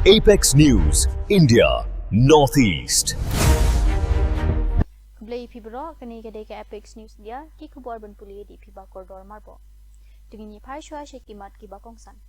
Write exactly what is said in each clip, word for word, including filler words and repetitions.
Apex News, India, Northeast. Khublei phi baroh, kane ka dei ka Apex News India, ki khubor ban pule da i Pibakordor Marbok. Te ngin ïa phai shuwa sha ki mat kiba kongsan.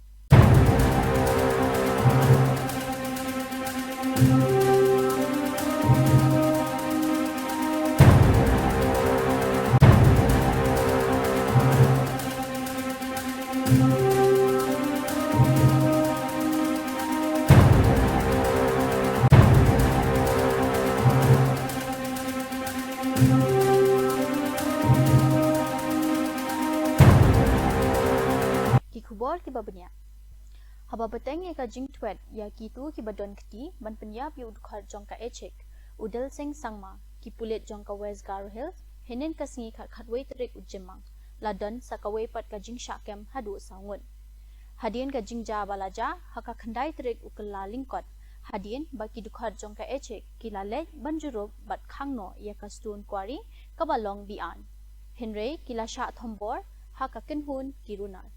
Ki khubor kiba bniah. Haba bteng ïa ka jingtwet ïa kito kiba don kti ban pynïap ïa u dkhot jong ka Echik, u Delsing Sangma, ki pulit jong ka West Garo Hills, hynnin ka sngi khatkhatwei tarik u Jymmang, la don sa kawei pat ka jingshah kem haduh saw ngut. Hadien ka jingjia ba la jia ha ka khyndai tarik u Kyllalyngkot, hadien ba ki dkhot jong ka Echik ki la leit ban jurip bad khang noh ïa ka stone quarry kaba long biang. Hynrei ki la shah thombor ha ka kynhun ki runar.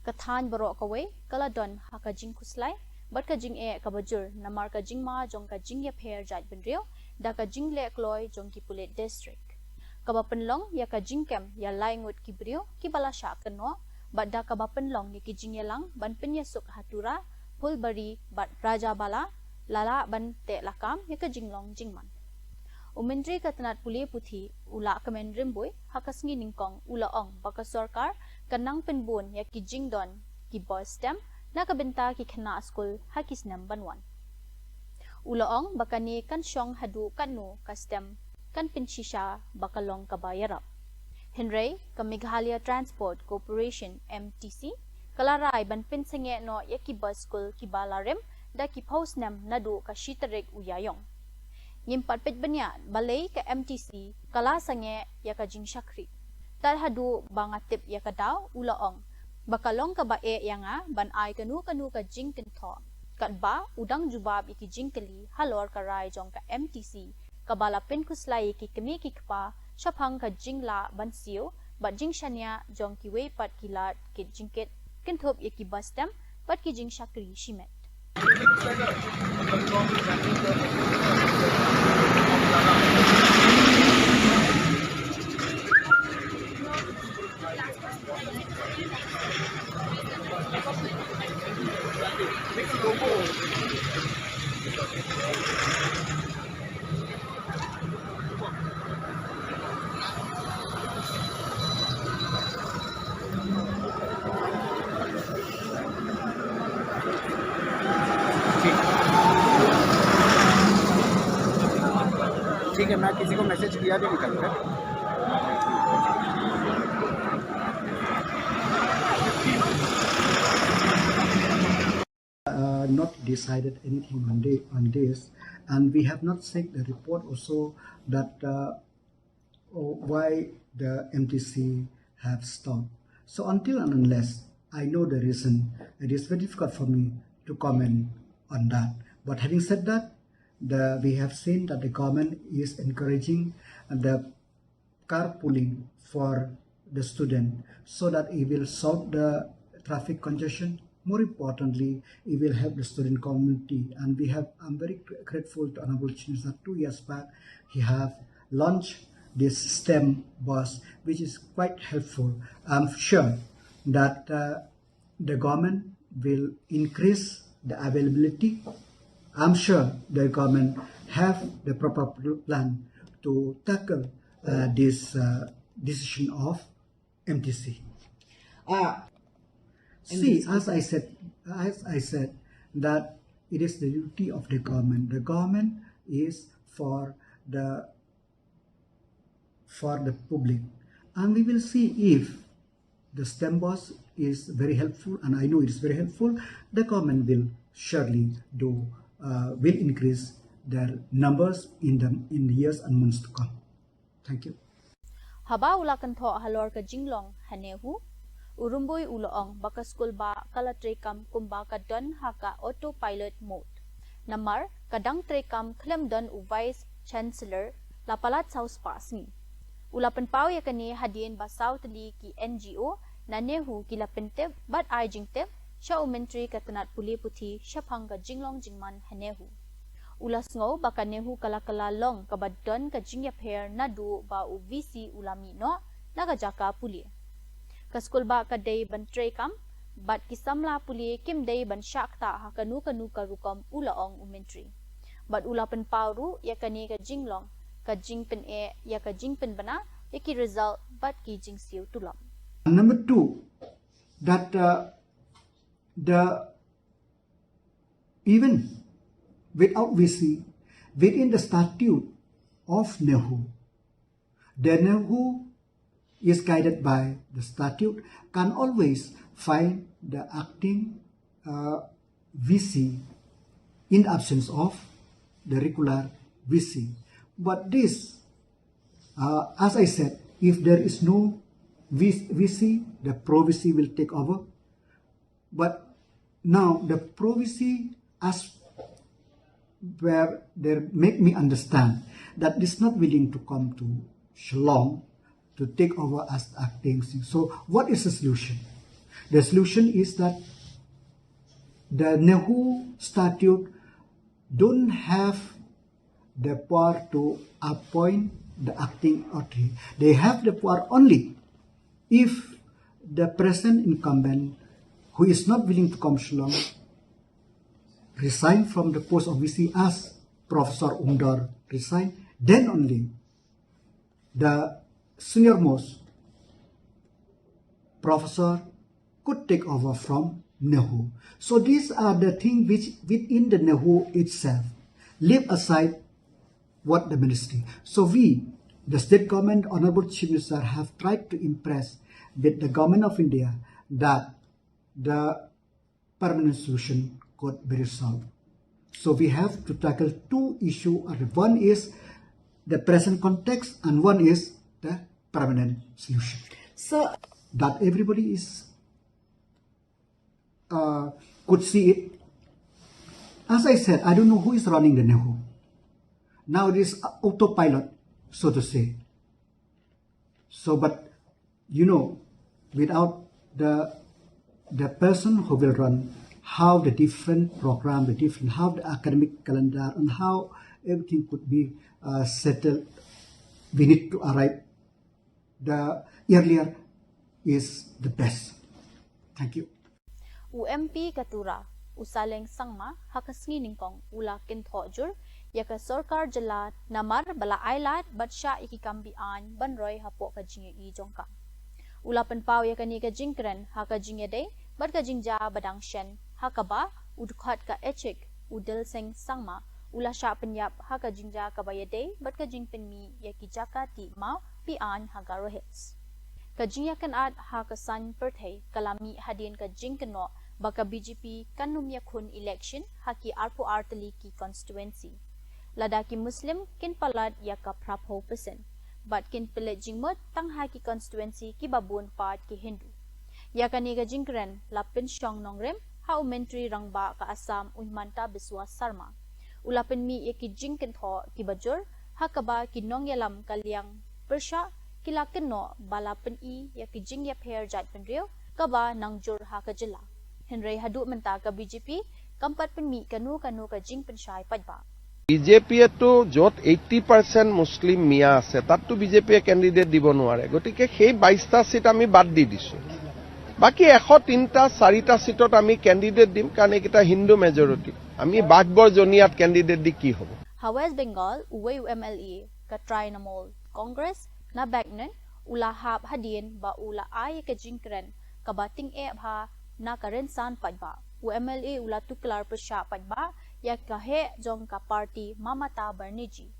Ka thaiñ baroh kawei ka la don ha ka jingkhuslai bad ka jingeh kaba jur namar ka jingma jong ka jingïapher jaitbynriew da ka jingleh kloi jong ki pulit distrik, kaba pynlong ïa ka jingkem ïa lai ngut ki briew kiba la shah kynnoh, bad da kaba pynlong ïa ki jingïalang ban pynïasuk ha Tura, Phulbari bad Rajabala, la lah ban teh lakam ïa ka jinglong jingman. U Myntri ka tnat pule puthi, u Lahkmen Rymbui, ha ka sngi nyngkong u la ong ba ka sorkar kan nang pynbun ïa ki jingdon ki bus STEM na ka bynta ki khynnah skul ha ki snem ban wan. U la ong ba kane kan shong haduh katno ka STEM kan pynshisha ba ka long kaba ïarap. Hynrei ka Meghalaya Transport Corporation, M T C, ka la rai ban pynsangeh noh ïa ki bus skul kiba la rim da ki phew snem naduh ka shi tarik u Ïaïong. Ngim pat peit bniah balei ka M T C ka la sangeh ïa ka jingshakri. Tad haduh ba nga tip ïa ka daw, u la ong ba ka long kaba eh ïa nga ban ai kano kano ka jingkynthoh. Katba u dang jubab ïa ki jingkylli halor ka rai jong ka M T C kaba la pynkhuslai ïa ki kmie ki kpa shaphang ka jinglah ban siew bad jingshaniah jong kiwei pat ki lad kit jingkit kynthup ïa ki bus STEM bad ki jingshakri shimet. ठीक। ठीक है, मैं किसी को मैसेज किया भी नहीं करता। Uh, not decided anything on the, on this, and we have not seen the report also that, uh, why the M T C have stopped. So until and unless I know the reason, it is very difficult for me to comment on that. But having said that, the, we have seen that the government is encouraging the carpooling for the student so that it will solve the traffic congestion. More importantly, it will help the student community. And we have, I'm very gr-, grateful to Honorable Chief Minister. Two years back, he have launched this STEM bus, which is quite helpful. I'm sure that, uh, the government will increase the availability. I'm sure the government have the proper pl-, plan to tackle, uh, this, uh, decision of M T C. Uh, see, as I said, as I said, that it is the duty of the government. The government is for the for the public. And we will see if the STEM bus is very helpful, and I know it is very helpful, the government will surely do, uh, will increase their numbers in the, in the years and months to come. Thank you. Haba u la kynthoh halor ka jinglong ha NEHU, u Rymbui u la ong ba ka skul bah ka la treikam kumba ka don ha ka autopilot mode. Namar ka dang treikam khlem don u Vice Chancellor la palat saw spah sngi. U la pynpaw ïa kane hadien ba saw tylli ki N G O na NEHU ki la pyntip bad ai jingtip sha u Myntri ka tnat pule puthi shaphang ka jinglong jingman ha NEHU. U la sngew ba ka NEHU ka la kylla long kaba don ka jingïapher naduh ba u VC u la mih noh na ka jaka pule. Ka skulbah ka dei ban treikam, bad ki samla pule kim dei ban shah ktah ha kano kano ka rukom, u la ong u Myntri. Bad u la pynpaw ruh ïa kane ka jinglong, ka jingpyneh ïa ka jingpynbna ïa ki result bad ki jingsiew tulop. Number two, that, uh, the, even without VC, within the statute of NEHU, the NEHU is guided by the statute, can always find the acting, uh, VC in the absence of the regular VC. But this, uh, as I said, if there is no VC, the pro VC will take over. But now the pro VC, as where they make me understand, that is not willing to come to Shillong to take over as acting. So what is the solution? The solution is that the NEHU statute don't have the power to appoint the acting authority. They have the power only if the present incumbent, who is not willing to come Shillong, resign from the post of VC as Professor Umdor resigned, then only the senior most professor could take over from NEHU. So these are the things which within the NEHU itself, leave aside what the ministry. So we, the state government, Honorable Chief Minister, have tried to impress with the government of India that the permanent solution could be resolved. So we have to tackle two issues. One is the present context and one is the permanent solution. So that everybody is, uh, could see it. As I said, I don't know who is running the NEHU. Now it is autopilot, so to say. So, but you know, without the the person who will run, how the different program, the different, how the academic calendar, and how everything could be, uh, settled, we need to arrive the earlier is the best. Thank you. U MP ka Tura, u Saleng Sangma, ha ka sngi nyngkong u la kynthoh jur ïa ka sorkar jylla namar ba la ailad bad shah ïa ki kam be-aiñ ban roi hapoh ka jingïohi jong ka. U la pynpaw ïa kane ka jingkren ha ka jingïadei bad ka jingjia ba dang shen, ha kaba u dkhot ka Echik, u Dilseng Sangma, u la shah pynïap ha ka jingjia kaba ïadei bad ka jingpynmih ïa ki jaka tih maw be-aiñ ha Garo Hills. Ka jingïakynad ha ka saiñ pyrthei ka la mih hadien ka jingkynnoh ba ka BJP kan ym ïakhun election ha ki arphew ar tylli ki constituency, lada ki Muslim kin palat ïa ka phraphew percent bad kin pynleit jingmut tang ha ki constituency kiba bun pat ki Hindu. Ïa kane ka jingkren la pynshong nongrim ha u Myntri Rangbah ka Assam, u Himanta Biswa Sarma. U la pynmih ïa ki jingkynthoh kiba jur ha kaba ki nongïalam ka liang pyrshah ki la kynnoh ba la pyni ïa ki jingïapher jaitbynriew kaba nang jur ha ka jylla. Hynrei haduh mynta ka BJP kam pat pynmih kano kano ka jingpynshai paidbah. BJP-য়ে তো য'ত eighty percent Muslim মিয়া আছে, তাততো বিজেপিয়ে কেণ্ডিডেট দিব নোৱাৰে। গতিকে সেই বাইশটা ছিট আমি বাদ দি দিছোঁ। বাকী এশ তিনিটা, চাৰিটা ছিটত আমি কেণ্ডিডেট দিম, কাৰণ এইকেইটা হিন্দু মেজৰিটি। আমি বাঘ বৰ জনিয়াত কেণ্ডিডেট দি কি হ'ব? Ha West Bengal, uwei u MLA ka Trinamool Congress na Begnon u la hap hadien ba u la ai ka jingkren kaba tyngeh bha na ka rynsan paidbah. U MLA u la tuklar pyrshah paidbah ïa ka heh jong ka party Mamata Banerjee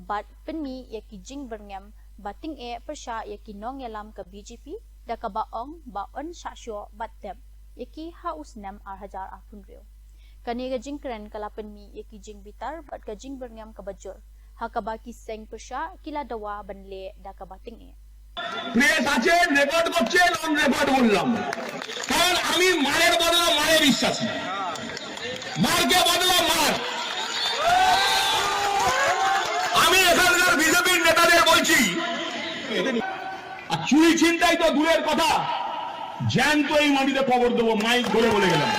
bad pynmih ïa ki jingbyrngem ba tyngeh pyrshah ïa ki nongïalam ka BJP da kaba ong ba yn shah shoh bad tep ïa ki ha u snem ar hajar arphew hynriew. Kane ka jingkren ka la pynmih ïa ki jingbitar bad ka jingbyrngem kaba jur, ha kaba ki seng pyrshah ki la dawa ban leh da kaba tyngeh. Press আছে, রেকর্ড করছে, নন রেকর্ড বললাম, কারণ আমি মারের বদলা মারে বিশ্বাসী, মারকে বদলা মার। আমি এখানকার বিজেপির নেতাদের বলছি, আর চুরি ছিনতাই তো দূরের কথা, জ্যান্ত এই মাটিতে কবর দেবো, মাইক ধরে বলে গেলাম।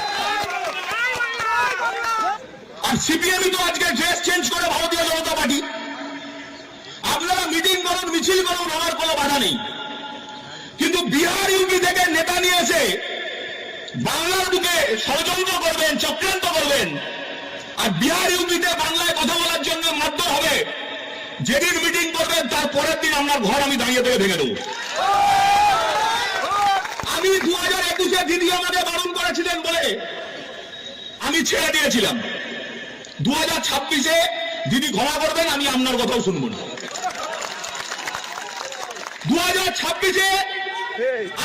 আর সিপিএমই তো আজকে ড্রেস চেঞ্জ করে ভারতীয় জনতা পার্টি। আপনারা মিটিং করুন, মিছিল করুন, আমার কোনো বাধা নেই, কিন্তু বিহার ইউপি থেকে নেতা নিয়ে এসে বাংলার বুকে ষড়যন্ত্র করবেন, চক্রান্ত করবেন, আর বিহার ইউপিতে বাংলায় কথা বলার জন্য মারধর হবে। যেদিন মিটিং করবেন, তার পরের দিন আপনার ঘর আমি দাঁড়িয়ে থেকে ভেঙে দেবো। আমি দু হাজার একুশে দিদি আমাদের বারণ করেছিলেন বলে আমি ছেড়ে দিয়েছিলাম। দু হাজার ছাব্বিশে দিদি ক্ষমা করবেন, আমি আপনার কথাও শুনবো না। দু হাজার ছাব্বিশে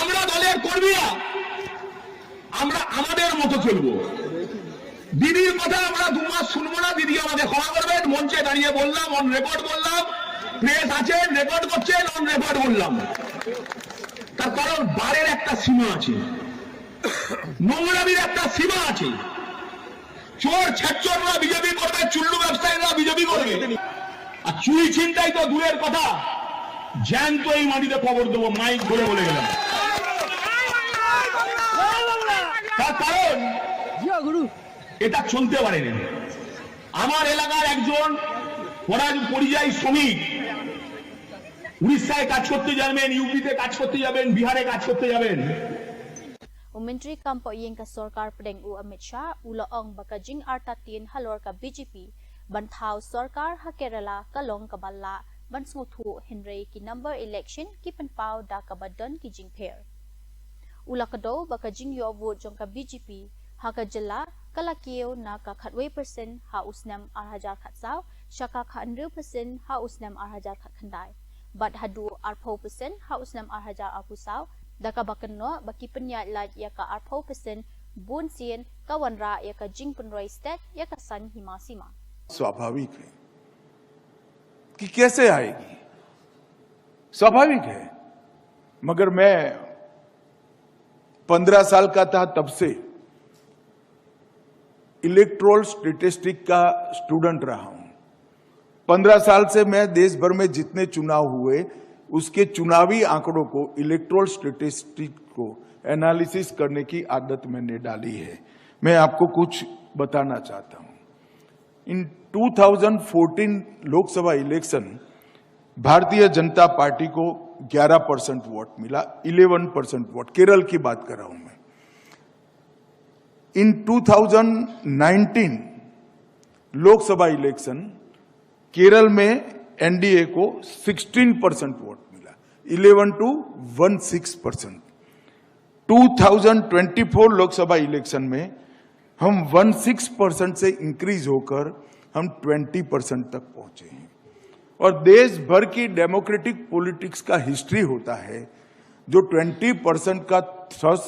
আমরা দলের কর্মীরা আমরা আমাদের মতো চলবো। দিদির কথা আমরা দু মাস শুনবো না। দিদি আমাদের ক্ষমা করবেন। মঞ্চে দাঁড়িয়ে বললাম, অন রেকর্ড বললাম, প্রেস আছেন, রেকর্ড করছেন, অন রেকর্ড বললাম। তার কারণ বারের একটা সীমা আছে, নোংরামির একটা সীমা আছে। চোর ছেচোররা বিজেপি করবে, চুল্লু ব্যবসায়ীরা বিজেপি করবে। আর চুরি ছিনতাই তো দূরের কথা, জ্যান্ত এই মাটিতে কবর দেবো, মাইক ধরে বলে গেলাম। তার কারণ এটা চলতে পারেনি। আমার এলাকার একজন পরা-, পরিযায়ী শ্রমিক উড়িষ্যায় কাজ করতে যাবেন, ইউপিতে কাজ করতে যাবেন, বিহারে কাজ করতে যাবেন। U Myntri kam poh ïing ka sorkar pdeng u Amit Shah u la ong ba ka jingartatien halor ka B J P ban thaw sorkar ha Kerala ka long kaba lah ban sngewthuh, hynrei ki number election ki pynpaw da kaba don ki jingpher. U la kdew ba ka jingïoh vote jong ka B J P ha ka jylla ka la kiew na ka khatwei percent ha u snem ar hajar khatsaw sha ka khathynriew percent ha u snem ar hajar khatkhyndai, bad haduh arphew percent ha u snem ar hajar arphew saw, da kaba kynnoh ba ki pynïaid lait ïa ka arphew percent bun sien ka wanrah ïa ka jingpynroi stet ïa ka saiñ hima sima. स्वाभाविक है कि कैसे आएगी, स्वाभाविक है, मगर मैं पन्द्रह साल का था तब से इलेक्टोरल स्टैटिस्टिक का स्टूडेंट रहा हूं। पन्द्रह साल से मैं देश भर में जितने चुनाव हुए, उसके चुनावी आंकड़ों को, इलेक्टोरल स्टैटिस्टिक को एनालिसिस करने की आदत मैंने डाली है। मैं आपको कुछ बताना चाहता हूं। In two thousand fourteen Lok Sabha election, Bharatiya Janata party को ग्यारह परसेंट वोट मिला, इलेवन परसेंट वोट, केरल की बात कर रहा हूं मैं। In two thousand nineteen Lok Sabha election, Kerala में एनडीए को सिक्सटीन परसेंट वोट मिला, eleven to one six percent. Two thousand twenty four Lok Sabha election में हम वन सिक्स परसेंट से इंक्रीज होकर हम ट्वेंटी परसेंट तक पहुंचे हैं। और देश भर की डेमोक्रेटिक पॉलिटिक्स का हिस्ट्री होता है, जो ट्वेंटी परसेंट का थ्रेश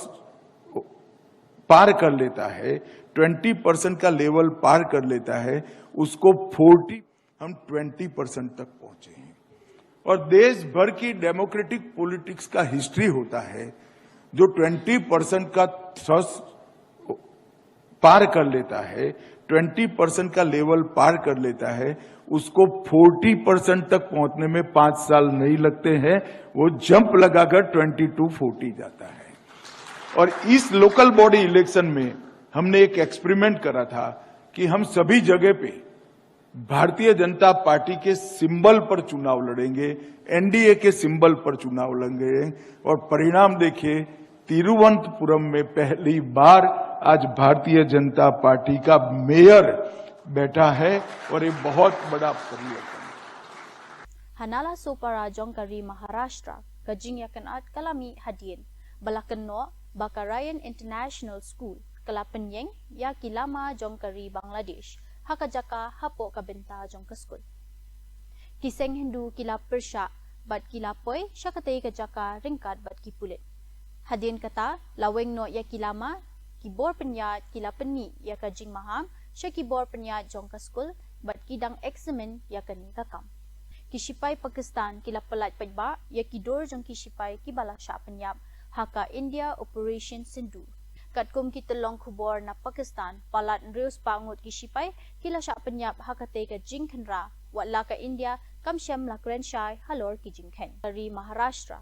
पार कर लेता है, ट्वेंटी परसेंट का लेवल पार कर लेता है, उसको फ़ोर्टी, हम ट्वेंटी परसेंट तक पहुंचे हैं। और देश भर की डेमोक्रेटिक पॉलिटिक्स का हिस्ट्री होता है, जो ट्वेंटी परसेंट का थ्रेश पार कर लेता है, ट्वेंटी परसेंट का लेवल पार कर लेता है, उसको फ़ोर्टी परसेंट तक पहुंचने में पांच साल नहीं लगते हैं, वो जंप लगाकर ट्वेंटी टू फ़ोर्टी जाता है। और इस लोकल बॉडी इलेक्शन में हमने एक एक्सपेरिमेंट करा था कि हम सभी जगह पे भारतीय जनता पार्टी के सिंबल पर चुनाव लड़ेंगे, एनडीए के सिंबल पर चुनाव लड़ेंगे। और परिणाम देखिए, तिरुवनंतपुरम में पहली बार आज भारतीय जनता पार्टी का मेयर बैठा है और ये बहुत बड़ा परिवर्तन है। Ha Nalasopara jong ka ri Maharashtra, ka jingïakynad ka la mih hadien ba la kynnoh ba ka Ryan International School ka la pynïeng ïa ki lama jong ka ri Bangladesh ha ka jaka hapoh ka bynta jong ka skul. Ki seng Hindu ki la pyrshah bad ki la poi sha katei ka jaka ryngkat bad ki pulit. Hadien kata, la weng noh ïa ki lama, ki bor pynïaid ki la pynmih ïa ka jingmaham sha ki bor pynïaid jong ka skul bad ki dang eksamin ïa kane ka kam. Ki shipai Pakistan ki la pyllait paidbah ïa ki dur jong ki shipai kiba la shah pynïap ha ka India Operation Sindoor. Katkum ki tyllong khubor na Pakistan, palat hynriew spah ngut ki shipai ki la shah pynïap ha katei ka jingkhynra, wat la ka India kam shym la kren shai halor ki jingkheiñ. Ka ri Maharashtra,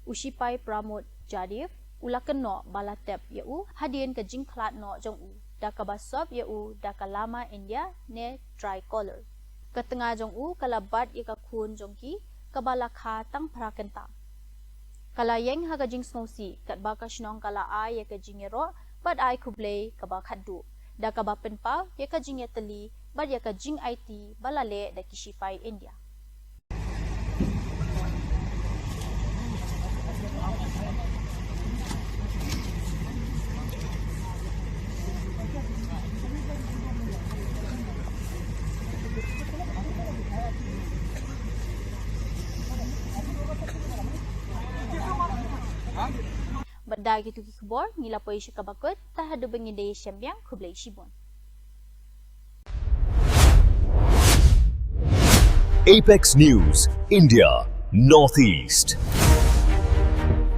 u shipai Pramod Jadhav u la kynnoh ba la tep ïa u hadien ka jingkhlad noh jong u da kaba sop ïa u da ka lama India ne tricolor. Ka tnga jong u ka la bat ïa ka khun jong ki kaba la kha tang phra kynta. Ka la ïeng ha ka jingsngewsih katba ka shnong ka la ai ïa ka jingïaroh bad ai khublei kaba khatduh da kaba pynpaw ïa ka jingïatylli bad ïa ka jingaiti ba la leh da ki shipai India. Bad da kitu ki khubor ngi la poi sha kaba kut, ta haduh ba ngin da ïashem biang, khublei shibun. Apex News, India, Northeast.